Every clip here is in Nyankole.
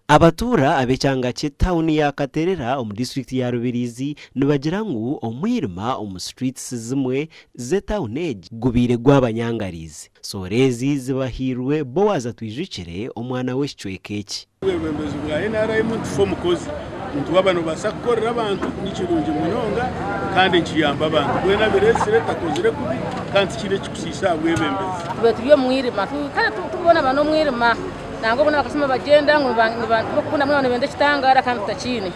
Abatuura ab'ekyanga ky'etauni ya Katerera omu disiturikiti ya Rubirizi nibagira ngu omwirima omu streets zimwe z'etauni egi gubaire gwabanyangariize. Soora ezi zibahairwe Boaz Atwijukire omwana w'ekicweka eki. Obwebembezi bwa NRM nitufa omukozi nti waaba noobaasa kukorera abantu ni kirungi munonga kandi nikiyamba abantu. Mbwenu abireetsire takozire kubi kandi tikiine ekikusiisa aha bwebembezi. Tubaire turi omu mwirima kare tukubonabona n'omwirima nangwa obumwe abakasitoma bagyenda ngu tibakukunda mbwenu nibenda ekitangaara kandi tutakiine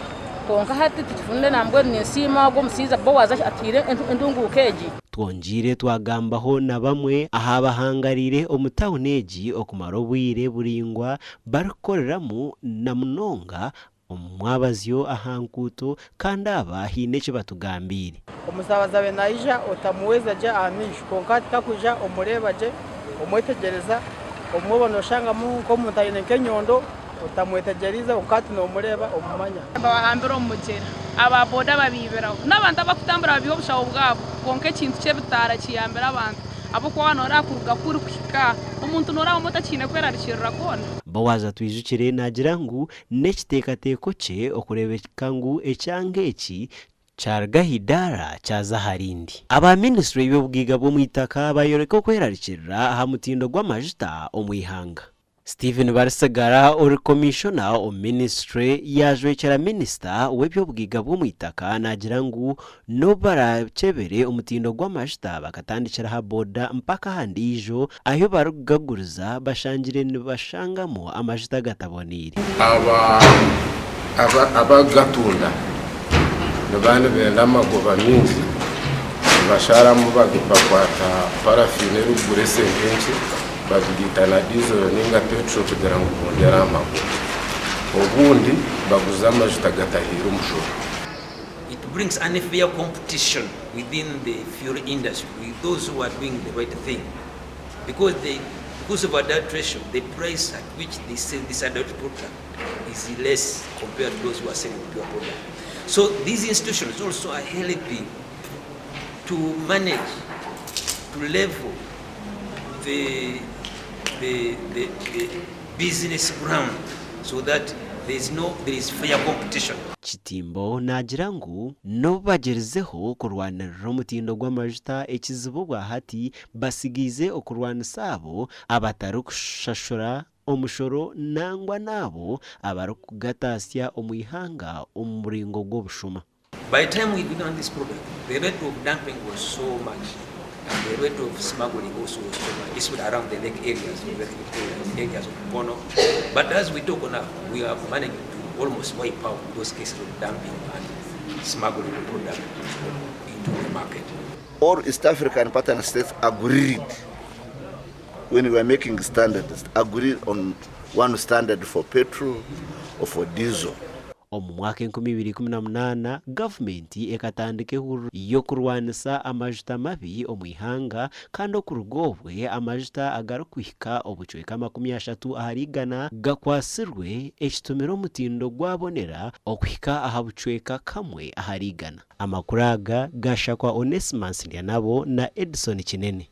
kwonka hati tukifunire nambwenu ninsiima ogwo omushaija Boaz atuhaire entunguuka egi. Twongyeire twagambaho na bamwe aha bahangariire omu tauni egi okumara obwire buraingwa barikukoreramu na munonga omu mwabazyo aha nkuuto kandi aba haine eki batugambiire. Omusaabazi abe naija otamuhweza gye aha maisho kwonka hati kakwija omureeba gye, omwetegyereza, obumwe oba nooshangamu nk'omuntu aine nk'enyondo otamwetegyereize kwonka hati noomureeba omumanya. Babahambira omu mugyera, aba boda babaibiraho, n'abantu abakutambura babiiha obushaho bwabo, kwonka ekintu ky'ebitaara kiyambire abantu ahabw'okuba waaba nooreeba kuruga kuri kuhika aha, omuntu nooreeba otakiine kwerarikirira kwona. Boaz Atwijukire naagira ngu N'ekiteekateeko kye okureebeka ngu ekyanga eki kyaruga aha idaara kyaza aha rindi. Aba minisitule y'eby'obugaiga bw'omu itaka bayoreka okwerarikirira aha mutindo gw'amajuta omu ihanga. Stephen Barisigara ori komishona omu minisitule yaajwekyera minisita w'eby'obugaiga bw'omu itaka naagira ngu N'obu baraakyebere omutindo gw'amajuta bakatandikira aha boda mpaka aha ndiijo ahu barikugaguriza bashangire nibashangamu amajuta agataboneire. Aba abarikugatunda nibaba nibenda amagoba maingi, nibasharamu bakwata parafiini erikugura esente nkye bagigaita na dizero ninga peturo kugira ngu bongyere aha magoba. Obundi baguza amajuta gatahaire omushoro. It brings unfair competition within the fuel industry with those who are doing the right thing because they because of adulteration the price at which they sell this adulterated product is less compared to those who are selling pure product. So these institutions also are helping to manage to level the, the, the, the business ground so that there is no there is fair competition. Kitimbo naagira ngu n'obu bagyerizeho kurwanirira omutindo gw'amajuta ekizibu obwahati batsigaize okurwanisa abo abatarikushashura omushoro nangwa n'abo abarikugataasya omu ihanga omu muringo gw'obushuma. By the time we began this product, the rate of dumping was so much and the rate of smuggling also was so much, especially around the lake areas, the lake areas of Mukono. But as we talk now, we have managed to almost wipe out those cases of dumping and smuggling the product into the market. All East African partner states agreed when we were making standards, agreed on one standard for petrol or for diesel. Omu mwaka 2018, gavumenti ekatandika ehururu y'okurwanisa amajuta mabi omu ihanga kandi okuruga obwe amajuta agarikuhika obucweka 30 ahari igana gakwatsirwe ekitumire omutindo gwabonera okuhika aha bucweka kamwe ahari igana. Amakuru aga gashakwa Onesmus Ndyanabo na Edson Kinene.